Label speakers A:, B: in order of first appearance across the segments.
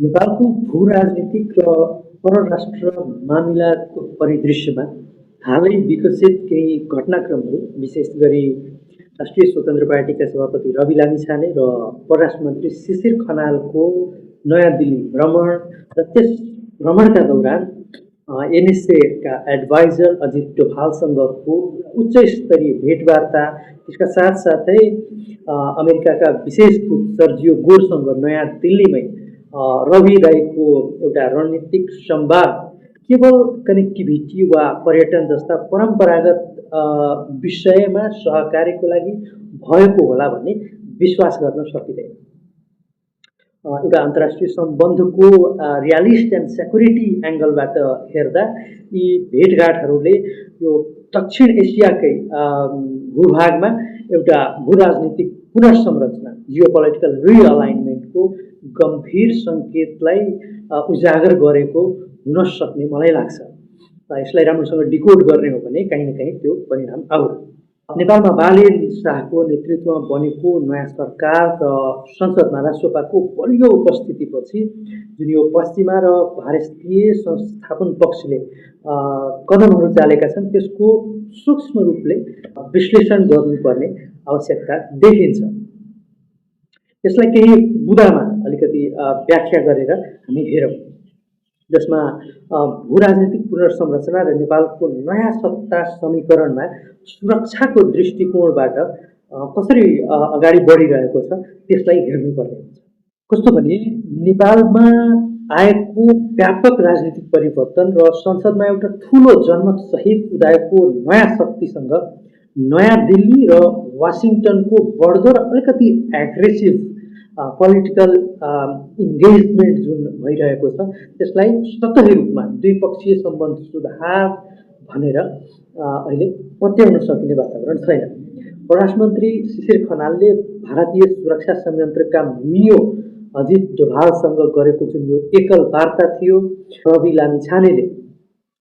A: नेपालको भू राजनीतिक र परराष्ट्र मामिलाको परिदृश्यमा हालै विकसित केही घटनाक्रमहरू, विशेष गरी राष्ट्रिय स्वतन्त्र पार्टीका सभापति रवि लामिछाने र परराष्ट्र मन्त्री शिशिर खनालको नयाँ दिल्ली भ्रमण र त्यस भ्रमणका दौरान एनएसएका एडभाइजर अजित डोभालसँगको उच्च स्तरीय भेटवार्ता, त्यसका साथसाथै अमेरिकाका विशेष दूत सर्जियो गोरसँग नयाँ दिल्लीमै रवि दाईको एउटा रणनीतिक संवाद केवल कनेक्टिभिटी वा पर्यटन जस्ता परम्परागत विषयमा सहकार्यको लागि भएको होला भन्ने विश्वास गर्न सकिँदैन। एउटा अन्तर्राष्ट्रिय सम्बन्धको रियालिस्ट एन्ड सेक्युरिटी एङ्गलबाट हेर्दा यी भेटघाटहरूले यो दक्षिण एसियाकै भूभागमा एउटा भू राजनीतिक पुनर्संरचना, जियोपोलिटिकल रिअलाइनमेन्टको गम्भीर सङ्केतलाई उजागर गरेको हुन सक्ने मलाई लाग्छ। यसलाई राम्रोसँग डिकोड गर्ने हो भने कहीँ न कहीँ त्यो परिणाम आउला। नेपालमा बालेन शाहको नेतृत्वमा बनेको नयाँ सरकार र संसदमा राष्ट्रसभाको बलियो उपस्थितिपछि जुन यो पश्चिमा र भारतीय संस्थापन पक्षले कदमहरू चालेका छन्, त्यसको सूक्ष्म रूपले विश्लेषण गर्नुपर्ने आवश्यकता देखिन्छ। यसलाई केही बुदामा अलिकति व्याख्या गरेर हामी हेरौँ, जसमा भू राजनीतिक पुनर्संरचना र नेपालको नयाँ सत्ता समीकरणमा सुरक्षाको दृष्टिकोणबाट कसरी अगाडि बढिरहेको छ त्यसलाई हेर्नुपर्ने हुन्छ। कस्तो भने नेपालमा आएको व्यापक राजनीतिक परिवर्तन र संसदमा एउटा ठुलो जनमतसहित उदाएको नयाँ शक्तिसँग नयाँ दिल्ली र वासिङटनको बढ्दो र अलिकति एग्रेसिभ पोलिटिकल इन्गेजमेन्ट जुन भइरहेको छ, त्यसलाई सतही रूपमा द्विपक्षीय सम्बन्ध सुधार भनेर अहिले पत्याउन सकिने वातावरण छैन। परराष्ट्र मन्त्री शिशिर खनालले भारतीय सुरक्षा संयन्त्रका मियो अजित डोभालसँग गरेको जुन यो एकल वार्ता थियो, रवि लामिछानेले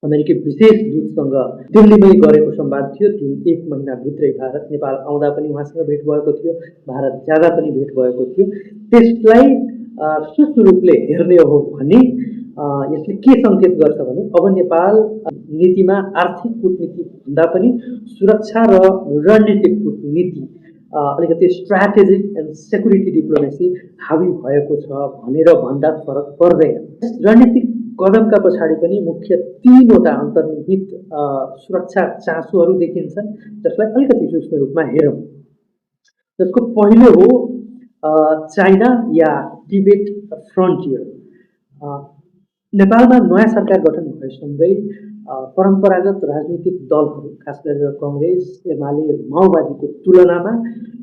A: अमेरिकी विशेष दूतसँग दिल्लीमै गरेको संवाद थियो, जुन 1 महिनाभित्रै भारत नेपाल आउँदा पनि उहाँसँग भेट भएको थियो, भारत जाँदा पनि भेट भएको थियो। त्यसलाई सूक्ष्म रूपले हेर्ने हो भने यसले के सङ्केत गर्छ भने अब नेपाल नीतिमा आर्थिक कूटनीति भन्दा पनि सुरक्षा र रणनीतिक कूटनीति, अलिकति स्ट्राटेजिक एन्ड सेक्युरिटी डिप्लोमेसी हावी भएको छ भनेर भन्दा फरक पर्दैन। रणनीतिक कदमका पछाडि पनि मुख्य 3वटा अन्तर्निहित सुरक्षा चासोहरू देखिन्छन्, जसलाई अलिकति सूक्ष्म रूपमा हेरौँ। जसको पहिलो हो चाइना या टिबेट फ्रन्टियर। नेपालमा नयाँ सरकार गठन भएसँगै परम्परागत राजनीतिक दलहरू, खास गरेर कङ्ग्रेस, एमाले, माओवादीको तुलनामा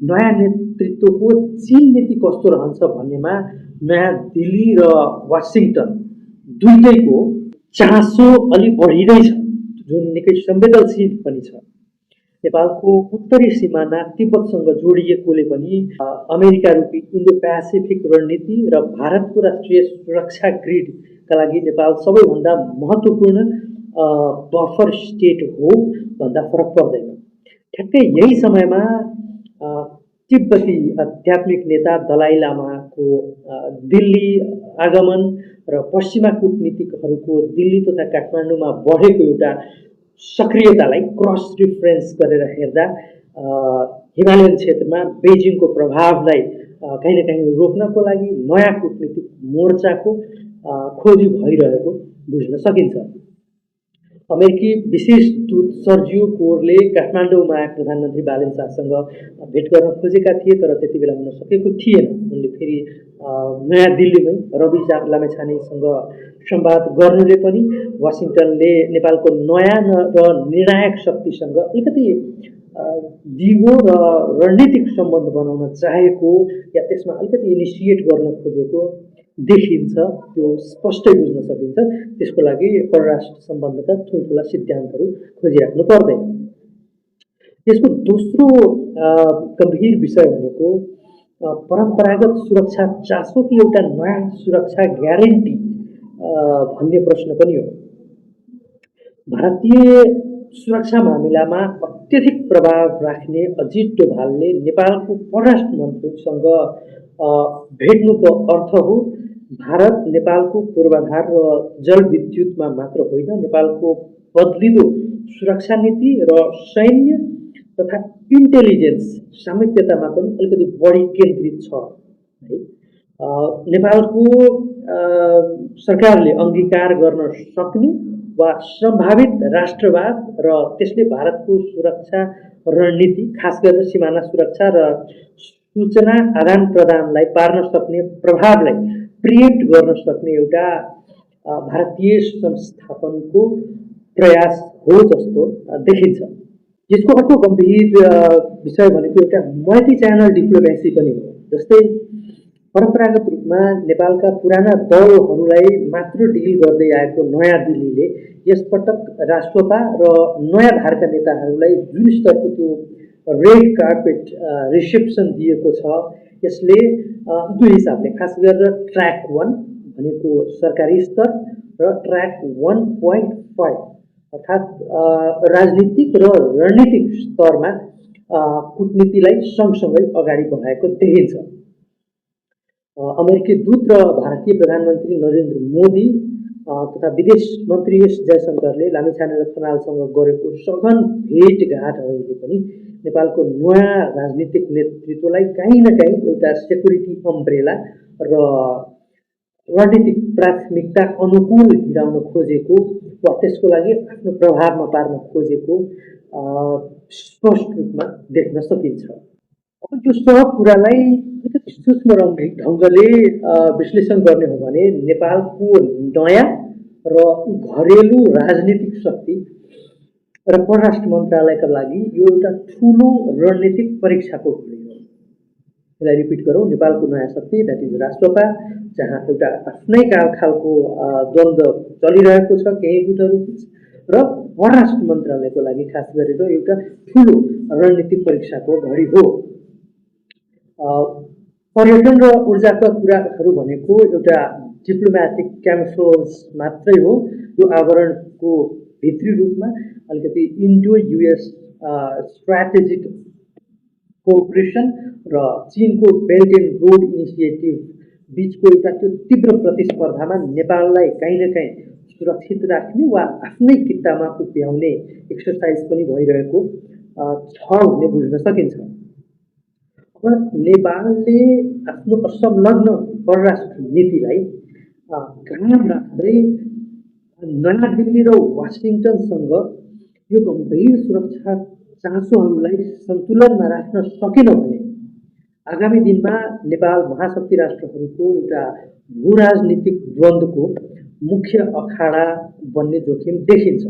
A: नयाँ नेतृत्वको चीन नीति कस्तो रहन्छ भन्नेमा नयाँ दिल्ली र वासिङटन दुईटैको चासो अलि बढी नै छ, जुन निकै संवेदनशील पनि छ। नेपालको उत्तरी सिमाना तिब्बतसँग जोडिएकोले पनि अमेरिका रूपी इन्डो पेसिफिक रणनीति र भारतको राष्ट्रिय सुरक्षा ग्रिडका लागि नेपाल सबैभन्दा महत्त्वपूर्ण बफर स्टेट हो भन्दा फरक पर्दैन। ठ्याक्कै यही समयमा तिब्बती आध्यात्मिक नेता दलाई लामाको दिल्ली आगमन र पश्चिमा कूटनीतिकहरूको दिल्ली तथा काठमाडौँमा बढेको एउटा सक्रियतालाई क्रस रिफरेन्स गरेर हेर्दा हिमालयन क्षेत्रमा बेजिङको प्रभावलाई कहीँ न कहीँ रोक्नको लागि नयाँ कूटनीतिक मोर्चाको खोजी भइरहेको बुझ्न सकिन्छ। अमेरिकी विशेष दूत सर्जियो गोरले काठमाडौँमा प्रधानमन्त्री बालेन शाहसँग भेट गर्न खोजेका थिए, तर त्यति बेला हुन सकेको थिएन। उनले फेरि नयाँ दिल्लीमै रवि लामिछानेसँग संवाद गर्नुले पनि वासिङटनले नेपालको नयाँ र निर्णायक शक्तिसँग अलिकति दिगो र रणनीतिक सम्बन्ध बनाउन चाहेको या त्यसमा अलिकति इनिसिएट गर्न खोजेको देखिन्छ, त्यो स्पष्टै बुझ्न सकिन्छ। त्यसको लागि परराष्ट्र सम्बन्धका ठुल्ठुला सिद्धान्तहरू खोजिराख्नु पर्दैन। यसको दोस्रो गम्भीर विषय भनेको परम्परागत सुरक्षा चासोको एउटा नयाँ सुरक्षा ग्यारेन्टी भन्ने प्रश्न पनि हो। भारतीय सुरक्षा मामिलामा अत्यधिक प्रभाव राख्ने अजित डोभालले नेपालको परराष्ट्र मन्त्रीसँग भेट्नुको अर्थ हो भारत नेपालको पूर्वाधार र जलविद्युतमा मात्र होइन, नेपालको बदलिदो सुरक्षा नीति र सैन्य तथा इन्टेलिजेन्स सामर्थ्यतामा पनि अलिकति बढी केन्द्रित छ है। नेपालको सरकारले अङ्गीकार गर्न सक्ने वा सम्भावित राष्ट्रवाद र त्यसले भारतको सुरक्षा रणनीति, खास गरेर सिमाना सुरक्षा र सूचना आदान प्रदानलाई पार्न सक्ने, प्रभावलाई प्रिएम्प्ट गर्न सक्ने एउटा भारतीय संस्थापनको प्रयास हो जस्तो देखिन्छ। यसको अर्को गम्भीर विषय भनेको एउटा मल्टी च्यानल डिप्लोमेसी पनि हो। जस्तै परम्परागत रूपमा नेपालका पुराना दलहरूलाई मात्र डिल गर्दै आएको नयाँ दिल्लीले यसपटक राष्ट्रपा र नयाँ धारका नेताहरूलाई जुन स्तरको त्यो रेड कार्पेट रिसेप्सन दिएको छ, यसले दुई हिसाबले, खास गरेर ट्र्याक 1 भनेको सरकारी स्तर र ट्र्याक 1.5 अर्थात् राजनीतिक र रणनीतिक स्तरमा कूटनीतिलाई सँगसँगै अगाडि बढाएको देखिन्छ। अमेरिकी दूत र भारतीय प्रधानमन्त्री नरेन्द्र मोदी तथा विदेश मन्त्री एस जयशङ्करले लामिछाने र खनालसँग गरेको सघन भेटघाटहरूले पनि नेपालको नयाँ राजनीतिक नेतृत्वलाई कहीँ न कहीँ एउटा सेक्युरिटी अम्ब्रेला र रणनीतिक प्राथमिकता अनुकूल हिँडाउन खोजेको वा त्यसको लागि आफ्नो प्रभावमा पार्न खोजेको स्पष्ट रूपमा देख्न सकिन्छ। अब यो सब कुरालाई अलिकति सूक्ष्म ढङ्गले विश्लेषण गर्ने हो भने नेपालको नयाँ र घरेलु राजनीतिक शक्ति र परराष्ट्र मन्त्रालयका लागि यो एउटा ठुलो रणनीतिक परीक्षाको घडी हो। यसलाई रिपिट गरौँ, नेपालको नयाँ शक्ति द्याट इज राष्ट्रपा, जहाँ एउटा आफ्नै खालको द्वन्द्व चलिरहेको छ केही गुटहरू, र परराष्ट्र मन्त्रालयको लागि खास गरेर एउटा ठुलो रणनीतिक परीक्षाको घडी हो। पर्यटन र ऊर्जाका कुराहरू भनेको एउटा डिप्लोमेटिक क्यामोफ्लेज मात्रै हो। यो आवरणको भित्री रूपमा अलिकति इन्डो युएस स्ट्राटेजिक कोअपरेसन र चीनको बेल्ट एन्ड रोड इनिसिएटिभ बिचको एउटा त्यो तीव्र प्रतिस्पर्धामा नेपाललाई कहीँ न कहीँ सुरक्षित राख्ने वा आफ्नै कित्तामा उभ्याउने एक्सर्साइज पनि भइरहेको छ भन्ने बुझ्न सकिन्छ। अब नेपालले आफ्नो असंलग्न परराष्ट्र नीतिलाई कायम राख्दै नयाँ दिल्ली र वासिङटनसँग यो गम्भीर सुरक्षा चासोहरूलाई सन्तुलनमा राख्न सकेन भने आगामी दिनमा नेपाल महाशक्ति राष्ट्रहरूको एउटा भू राजनीतिक द्वन्द्वको मुख्य अखाडा बन्ने जोखिम देखिन्छ।